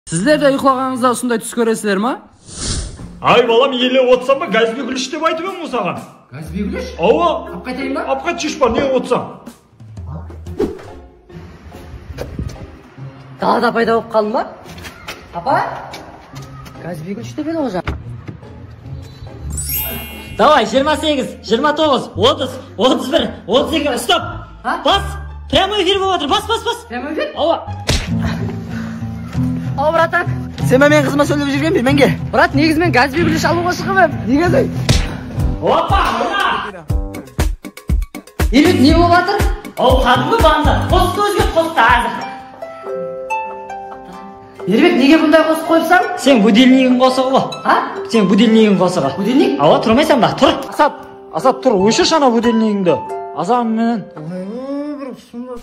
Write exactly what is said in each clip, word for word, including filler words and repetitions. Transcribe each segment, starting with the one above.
Sizler de uyqılaǵanıńızda usınday tús kóresizler ma? Ay, balam, ele otsań ba, Gazbegúlish dep aytıp edim ǵoy saǵan. Gazbegúlish? Awa. Alıp qaytayın ba? Alıp qayt, shesh bar, ne otsań? Dalada payda bolıp qaldım ba? Apa? Gazbegúlish dep edi ǵoy jańa. Davay, jigirma segiz, jigirma toǵız, otız, otız bir, otız eki, stop! Ha? Bas! Прямой efir bolıp atır, bas, bas, bas! Прямой efir? Awa! Al, bratan! Sen be meniń qızıma sóylep júrgen be, menge? Brat, negizi men Gazbegúlish alıwǵa shıqqan edim. Negizi? Opa, mına! Erbek, ne bolıp atır? Al, qádimgi banda. Qosıqtı ózgert, qosıqtı házir. Erbek, nege bunday qosıq qoyıpsań? Sen budilnigin qosıǵı ǵo. Ha? Sen budilnigin qosıǵı. Budilnik? Awa, turmaysań ba? Tur. Asap, Asap, tur, óshir shana budilnigińdi. Azabım menen. Oy, bir usınlar.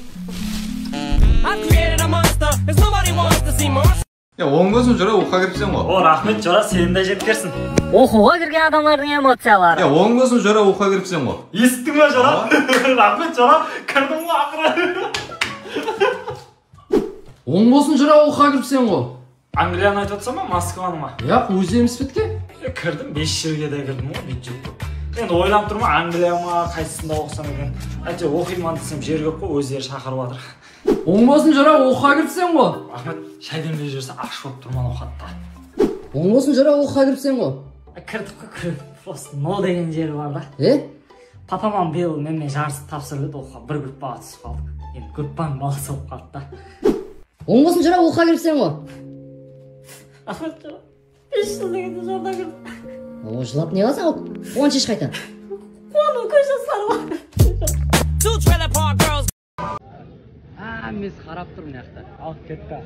I created a monster, 'cause nobody wants to see monster. Ya, oń bolsın, jora, oqıwǵa kiripseń ǵo. O, raxmet, jora, seni de jetkersin. Oqıwǵa kirgen adamlardıń emociyaları. Ya, oń bolsın, jora, oqıwǵa kiripseń ǵo. Esittiń be, jora? Raxmet, jora, kirdim ǵo aqırı. Oń bolsın, jora, oqıwǵa kiripseń ǵo. Angliyanı aytıp atırsań ba, Moskvanı ma? Yaq, ózi emes pe edi eken? E, kirdim, bes jerge de kirdim ǵo, buytip. Endi oylanıp turman, Angliya ma, qaysısında oqısam eken. Áytewir, oqıyman desem, jer kóp ǵo, ózleri shaqırıp atır. Oń bolsın, jora, oqıwǵa kiripseń ǵo. Raxmet, shay demlep jiberse, ash bolıp turman ǵo qattı. Oń bolsın, jora, oqıwǵa kiripseń ǵo. Kirdik ǵo, kirdik. Просто no degen jeri bar da. E? Papam bıyıl menimen jarıs tapsırıp edi, oqıwǵa bir gruppaǵa túsip qaldıq. Endi gruppanıń balası bolıp qaldı da. Oń bolsın, jora, oqıwǵa kiripseń ǵo. Raxmet, jora. Bes jıl degende joldan kirdim. O, jılap ne qılasań? Quwanısh hesh qayta. Quwanıw kóz jasları bar. Two trailer park girls. Hámmesi qarap tur mına jaqta. Alıp ketti.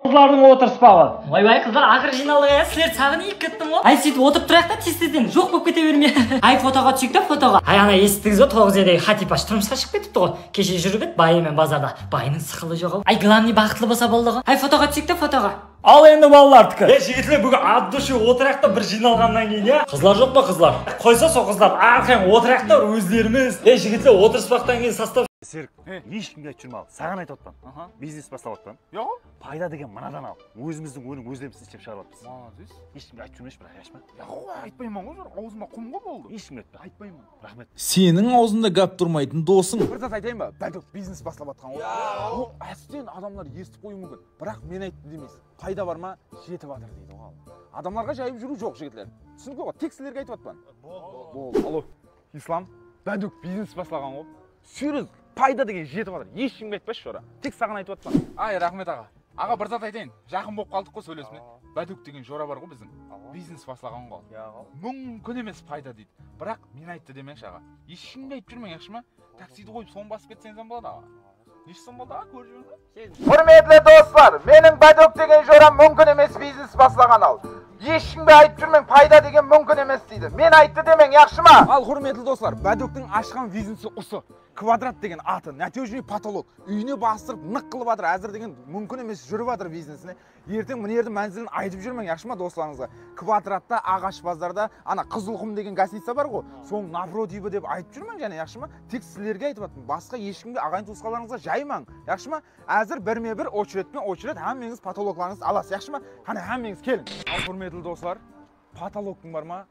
Qızlardıń otırıspaǵı. Oybay, qızlar, aqırı jıynaldıq, ya. Sizlerdi saǵınıp kettim ǵo. Ay, sóytip otırıp turayıq ta, tez-tezden joq bolıp kete bermey. Ay, fotoǵa túseyik ta, fotoǵa. Ay, ana, esittińiz be, Toǵız Edegi Xatipash turmısqa shıǵıp ketipti ǵo. Keshe júrip edi bayı menen bazarda. Bayınıń sıqılı joq-aw. Ay, glavnıy, baxıtlı bolsa boldı ǵo. Ay, fotoǵa túseyik ta, fotoǵa. Al endi balalardiki. Ey, jigitler, búgin от души otırayıq ta, bir jıynalǵannan keyin, ya. Qızlar joq pa, qızlar? Qoysa, sol qızlardı arqayın otırayıq ta, ózlerimiz. Ey, jigitler, otırıspaqtan keyin sostav. Serik, hesh kimge aytıp júrme al. Saǵan aytıp atpan. Aha. Biznes baslap atpan. Yaq. Payda degen mınadan al. Ózimizdiń ónim ózlerimiz islep shıǵarıp atpız. Молодец. Hesh kimge aytıp júrmeshi, biraq, yashma. Yaq, aytpayman ǵo, awzıma qum ǵo boldı. Hesh kimge aytpa. Aytpayman. Raxmet. Seniń awzında gáp turmaytın dosıń. Bir zat aytayın ba? Bádok biznes baslap atqan ǵo. Ya. Ol ásten adamlar esitip qoyıwı múmkin. Biraq men ayttım demeysiz. Payda bar ma, jetip atır deydi ǵo. Adamlarǵa jayıp júriw joq, jigitler. Túsinikli ǵo, tek sizlerge aytıp atpan. Boldı, boldı. Boldı. Alo, Islam, Bádok biznes baslaǵan ǵo. Serióz, payda degen jetip atır. Hesh kimge aytpashı, jora. Tek saǵan aytıp atpan. Ay, raxmet, aǵa. Aǵa, bir zat aytayın. Jaqın bolıp qaldıq ǵo sóylesime. Awa. Bádok degen jora bar ǵo biziń. Awa. Biznes baslaǵan ǵo. Ya, aǵa. Múmkin emes payda deydi. Biraq men ayttı demeńshi, aǵa. Hesh kimge aytıp júrmeń, yaqshı ma? Taksiydi qoyıp, sonı basıp ketseńiz hám boladı, aǵa. Neshe som boldı, aǵa, kórip júrmez be? Kórmetli doslar, meniń Bádok degen joram múmkin emes biznes baslaǵan al. Hesh kimge aytıp júrmeń, payda degen múmkin emes deydi. Men ayttı demeń, yaqshı ma? Al, húrmetli doslar, Bádoktiń ashqan biznesi usı. Kvadrat degen atı, натяжный потолок. Úyine bastırıp, nıq qılıp atır, házir degen múmkin emes, júrip atır biznesine. Erteń mına jerdiń mánzilin aytıp júrmeń, yaqshı ma, doslarıńızǵa? Kvadratta, Aǵash bazarda, ana, Qızılqum degen gostinitsa bar ǵo, sonıń naprotivi dep aytıp júrmeń jáne, yaqshı ma? Tek sizlerge aytıp atırman, basqa hesh kimge, aǵayin-tuwısqanlarıńızǵa jaymań, yaqshı ma? Házir berme-bir, очередьпен очередь hámmeńiz potoloklarıńızdı alasız, yaqshı ma? Qáne, hámmeńiz keliń. Al, húrmetli doslar, potoloktıń bar ma?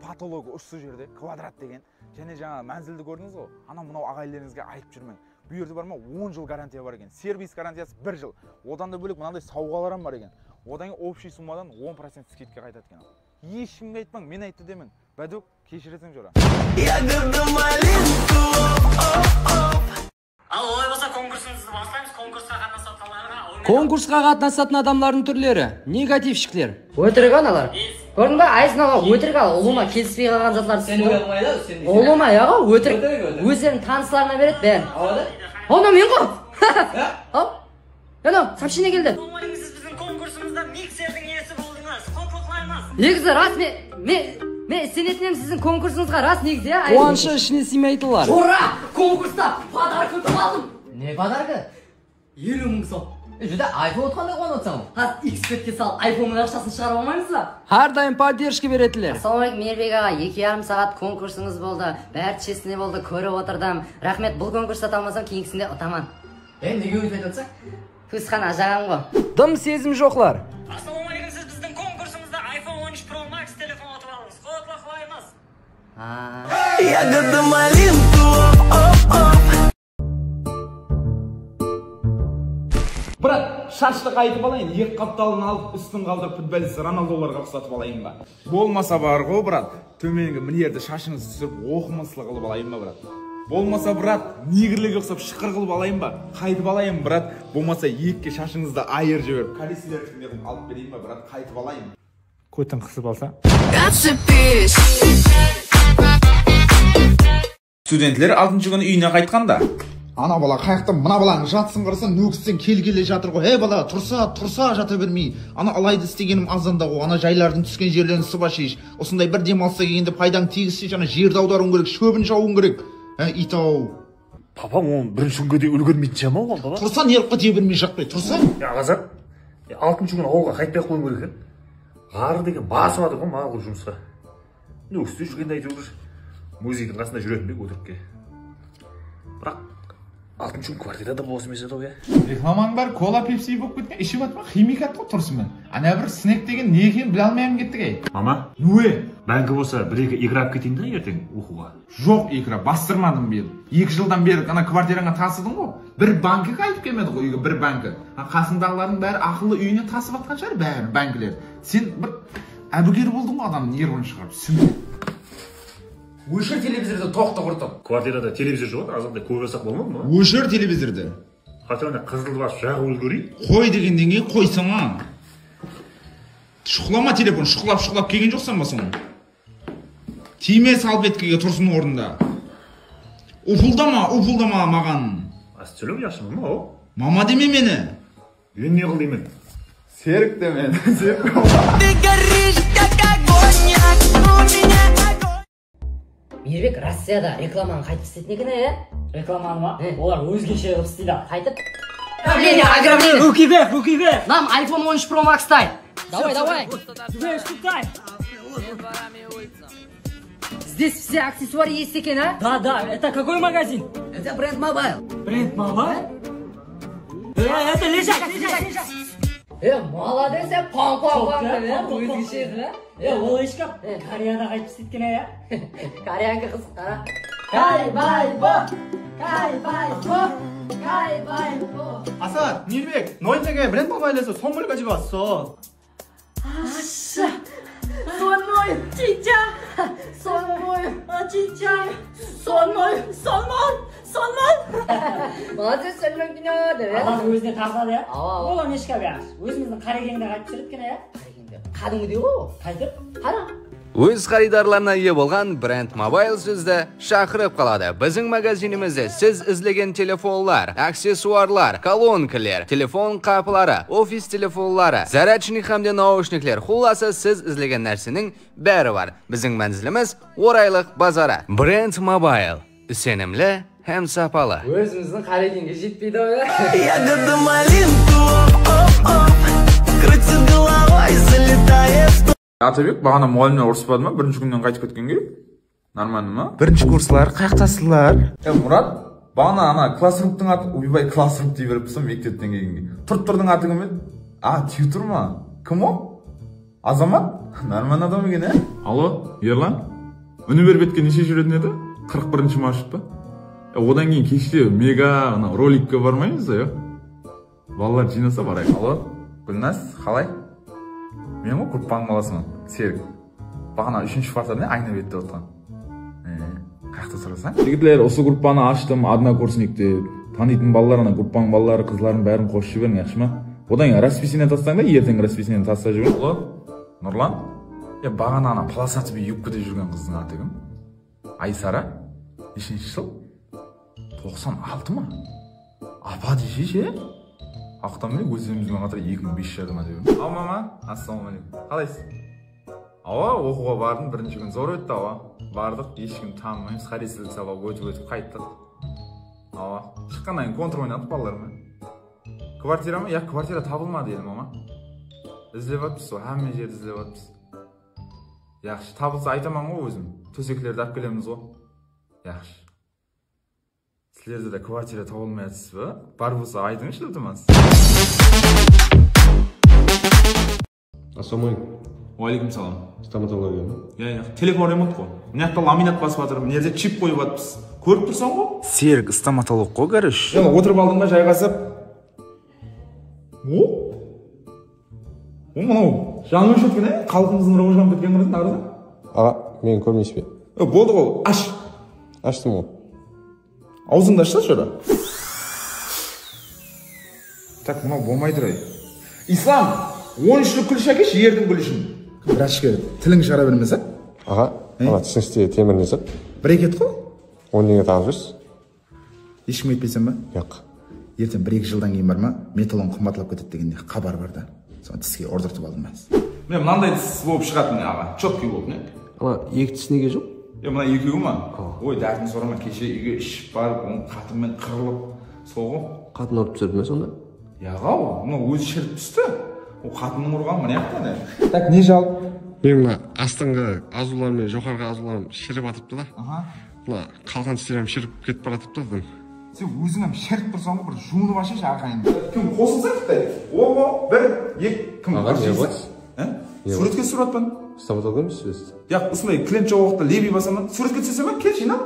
Potologı usı jerde, kvadrat degen. Jáne jańa mánzildi kórdińiz ǵo, anaw-mınaw aǵayinlerińizge aytıp júrmeń. Bul jerde bar ma, on jıl garantiya bar eken. Servis garantiyası bir jıl. Odan da bólek mınanday sawǵalar hám bar eken. Odan keyin общий summadan on procent skidka qaytadı eken. Hesh kimge aytpań, men ayttı demeń. Bádok, keshireseń, jora. Я гордо малинку. Al, olay bolsa, konkursımızdı baslaymız. Konkursqa qatnasatınlarǵa Konkursqa qatnasatın adamlardıń túrleri. Negativshikler. Ótirik analar. Kórdiń ba, Ayzın aǵa, ótirik al, ulıwma kelispey qalǵan zatlardı. Sen ulıwma, ya, sen. Ulıwma, ya, ótirik. Ótirik, ótirik. Ózleriniń tanıslarına beredi bárin. Awa da. Ana men ǵo. Ya. Al. Ana, сообщение keldi. Siz biziń konkursımızda mikserdiń iyesi boldıńız. Qutlıqlaymız. Negizi ras, men, men Men isenetinem siziń konkursıńızǵa, ras negizi, ya? Quwanıshı ishine sıymaytınlar. Ura! Konkursta podarka utıp aldım. Ne podarka? Eliw mıń som. E, júdá aytıp otqanday quwanıp atsań ǵo. Házir X betke salıp iPhone aqshasın shıǵarıp almaymız ba? Hár dayım podderjka beretinler. Assalawma aleykum, Miyrbek aǵa. Eki yarım saat konkursıńız boldı. Bári chestnıy boldı, kórip otırdım. Raxmet, bul konkursta uta almasam, keyingisinde utaman. E, nege óytip aytıp atsań? Tuwısqan ajaǵam ǵo. Dım sezim joqlar. Assalawma aleykum, siz biziń konkursımızda iPhone on úsh Pro Max telefon utıp aldıńız. Qutlıqlaymız. Aa. Ягода малинка, оп, оп, оп. Brat, shashtı qaytıp alayın, eki qaptalın alıp, ústin qaldırıp, futbolist Ronaldolarǵa uqsatıp alayın ba? Bolmasa bar ǵo, brat, tómengi minerdi shashıńızdı túsirip, oqımıslı qılıp alayın ba, brat? Bolmasa, brat, negirlerge uqsap shıqır qılıp alayın ba? Qaytıp alayın, brat? Bolmasa, ekige shashıńızdı ayırıp jiberip, koliseler túrme qılıp alıp bereyin ba, brat? Qaytıp alayın. Kótin qısıp alsa. Отцепись. Studentler altınshı kúni úyine qaytqanda. Ana bala qayaqta, mına balanıń jatsın qarasań, Nókisten kel-kele jatır ǵoy. Hey bala, tursa, tursa jata bermey. Ana alaydı istegenim azanda ǵo, ana jaylardıń túsken jerlerin sıba shesh. Usınday bir dem alsa kelgende paydań tiygissiz, ana jerdi awdarıwıń kerek, shóbin shawıwıń kerek. He, iyt-aw. Papa, onı birinshi kúnge de úlgermeydi, jama oǵan, papa. Tursa, ne qılıp kete bermey jatpay, tursa. Ya, Azat, ya, altınshı kúni awılǵa qaytpay-aq qoyıw kerek eken. Ǵarrı degen basıp atır ǵoy maǵan jumısqa. Nókiste júrgende, áytewir, muzeydiń qasında júretin be, ótirikke. Biraq, altınshı kún kvartirada bos emes edi-aw, ya. Reklamanıń bári kola, pepsi bolıp ketken, iship atma, ximikat ǵo turısımen. Ana bir snek degen ne ekenin bile almay-ám kettik, ey. Mama. Nwe? Bánki bolsa bir-eki igra alıp keteyin da erteń oqıwǵa. Joq, ikra bastırmadım bıyıl. Eki jıldan beri ana kvartirańa tasıdıń ǵo. Bir banki qaytıp kelmedi ǵo úyge, bir banki. Ha, qasıńdaǵılardıń bári aqıllı úyine tasıp atqan shıǵar bárin bankiler. Sen bir ábigeri boldıń ǵo adamdıń nervin shıǵarıp, súmdi. Óshir televizordı, toqtı qurtıp. Kvartirada televizor joq edi, azǵantay kórip alsaq bolmay ma? Óshir televizordı. Qáte, ana qızıldı basıp jaǵıp úlgereyin. Qoy degenden keyin qoysań-a. Shuqlama telefon, shuqlap-shuqlap kelgen joqsań ba soń? Tiyme salfetkege, tursın ornında. Upıldama, upıldama maǵan. Astulov, yaqshıma, o? Mama deme meni. Men ne qıl deymen? Serik de men. Serik. Ты горишь, как огонь, у меня огонь. Miyirbek, Rossiyada reklamanı qaytıp isleytin eken, e? Reklamanı ma? He. Olar ózgeshe qılıp isleydi. Qaytıp? Ограбление, ограбление. Руки вверх, руки вверх. Нам iPhone on úsh Pro Max tay. Давай, давай. Тебе что дай? Здесь все аксессуары есть eken, а? Да, да, это какой магазин? Это Brand Mobile. Brand Mobile? Э, это лежать, лежать, лежать. E, молодец, e, pam, pam, pam, e, ózgeshe edi, e? E, ol eshkam, Koreyada qaytıp isleydi eken, ya? Koreyanıki qızıq, qara. Kaybay bo! Kaybay bo! Kaybay bo! Asad, Mirbek, noytege Brand Mobile ese, soń múlik ajaba, sol. Asha! Sonmoy, chicha! Sonmoy, chicha! Sonmoy, solmon, solmon! Молодец, solmon kino dep, e? Adam ózine tartadı, ya? Awa, awa. Ol eshkam, ya. Ózimizdiń Qaregeńde qaytıp túsiredi eken, ya? Qádimgidey ǵo. Qaytıp? Qara. Óz qarıydarlarına iye bolǵan Brand Mobile sizdi shaqırıp qaladı. Biziń magazinimizde siz izlegen telefonlar, aksessuarlar, kolonkalar, telefon qapıları, ofis telefonları, zarachnik hám de naushnikler, qullası siz izlegen nárseniń bári bar. Biziń mánzilimiz Oraylıq bazarı. Brand Mobile. Isenimli hám sapalı. Ózimizdiń Qaregeńge jetpeydi-aw, ya. Ягода малинка, оп, оп, оп, крутит головой, залетает в... Atabek, baǵana muǵallimler urıspadı ma birinshi kúnnen qaytıp ketkenge? Normalno ma? Birinshi kurslar, qayaqtasızlar? E, Murat, baǵana ana klassrumtıń atı, oybay, klassrumtı dey beripseń mektepten kelgenge. Turıp turdıń atı kim edi? A, tyutor ma? Kim ol? Azamat? Nárman adam eken, e? Alo, Erlan? Univerde neshe júretin edi? Qırq birinshi marshrut pa? E, odan keyin keshte mega ana rolikke barmaymız da, yoq? Balalar jıynalsa barayıq. Alo, Gúlnaz, qalay? Men ǵoy gruppanıń balasıman, Serik. Baǵana úshinshi partada ne aynap edi dep otqan. E, qayaqta sorasań? Jigitler, usı gruppanı ashtım, Odnokursnik dep. Tanıytın balalar, ana gruppanıń balaları, qızların bárin qosıp jiberiń, yaqshı ma? Odan keyin raspisaniyeni taslań da, erteń raspisaniyeni taslap jiberiń. Alo, Nurlan? Ya, baǵana ana polosatıy yubkada júrgen qızdıń atı kim? Aysara? Neshinshi jıl? Toqsan altı ma? Apa desheshi, e? Aqtan bile ózlerimiz benen qatar eki mıń bes júz adam edi. Aw, mama, assalawma aleykum. Qalaysız? Awa, oqıwǵa bardım, birinshi kún zor ótti, awa. Bardıq, hesh kim tanımaymız, xorezmlik sabaǵı ótip-ótip qayttıq. Awa, shıqqannan keyin kontr oynadıq balalar menen. Kvartira ma? Ya, kvartira tabılmadı, endi, mama. Izlep atırmız, sol hámme jerdi izlep atırmız. Yaqshı, tabılsa aytaman ǵoy ózim. Tóseklerdi alıp kelemiz ǵoy. Yaqshı. Sizlerde de kvartira taba almay atırsız ba? Bar bolsa aytıńshı, iltimas. Assalamu aleykum. Wa aleykum salam. Stomatologiya ma? Ya, ya. Telefon remont ǵoy. Mına jaqta laminat basıp atır, mına jerde chip qoyıp atırmız. Kórip tursań ǵoy. Serik stomatolog ǵoy, короче. Ya, otırıp aldıń ba jayǵasıp? O? O, mınaw jańa úyshek eken, e? Xalqımızdıń rawajlanıp ketken qırın, arıza. Aǵa, meni kórmeysiz be? E, boldı ǵoy, ash. Ashtım ǵoy. Awzıńdı ashsa, shora. Tak, mınaw bolmay tur, ay. Islam, on úshlik kúlshi ákeshi, erdiń gúli ushın. Vrachka tiliń shıǵara bermese. Aǵa, e? Ana tisińizde temir ne zat? Breket ǵoy. Onı nege taǵıp júrsiz? Hesh kimge aytpaysań ba? Yoq. Erteń bir-eki jıldan keyin bar ma, metallon qımbatlap ketedi degende xabar bar da. Sonı tiske urdırtıp aldım házir. Mine, mınanday tis bolıp shıǵatın, aǵa. Chotkiy bolıp, ne? Ana eki tis nege joq? E, mına ekewi ma? Awa. Oy, dártin sorama, keshe úyge iship barıp, onıń qatın menen qırılıp, sol ǵoy. Qatın urıp túsirdi me sonda? Yaǵaw, mına ózi shirip tústi. Ol qatınnıń urǵanı mına jaqta ne? Tak, ne jal? Men mına astınǵı azıwlar menen joqarǵı azıwlarım shirip atırıptı da. Aha. Mına qalqan tislerimin shirip ketip baratırıptı. Sen óziń hám shirip tursań ǵoy, bir juwınıp alshayshı arqayındı. Kim qosılsa, Xitay? O, o, bir, eki, kim? Aǵa, ne qılasız? Ha? Súwretke túsirip atpan. Stomatolog emes siz. Yaq, usınday klient joq waqıtta lebiy basaman. Súwretke túsesem, kel, jıynal.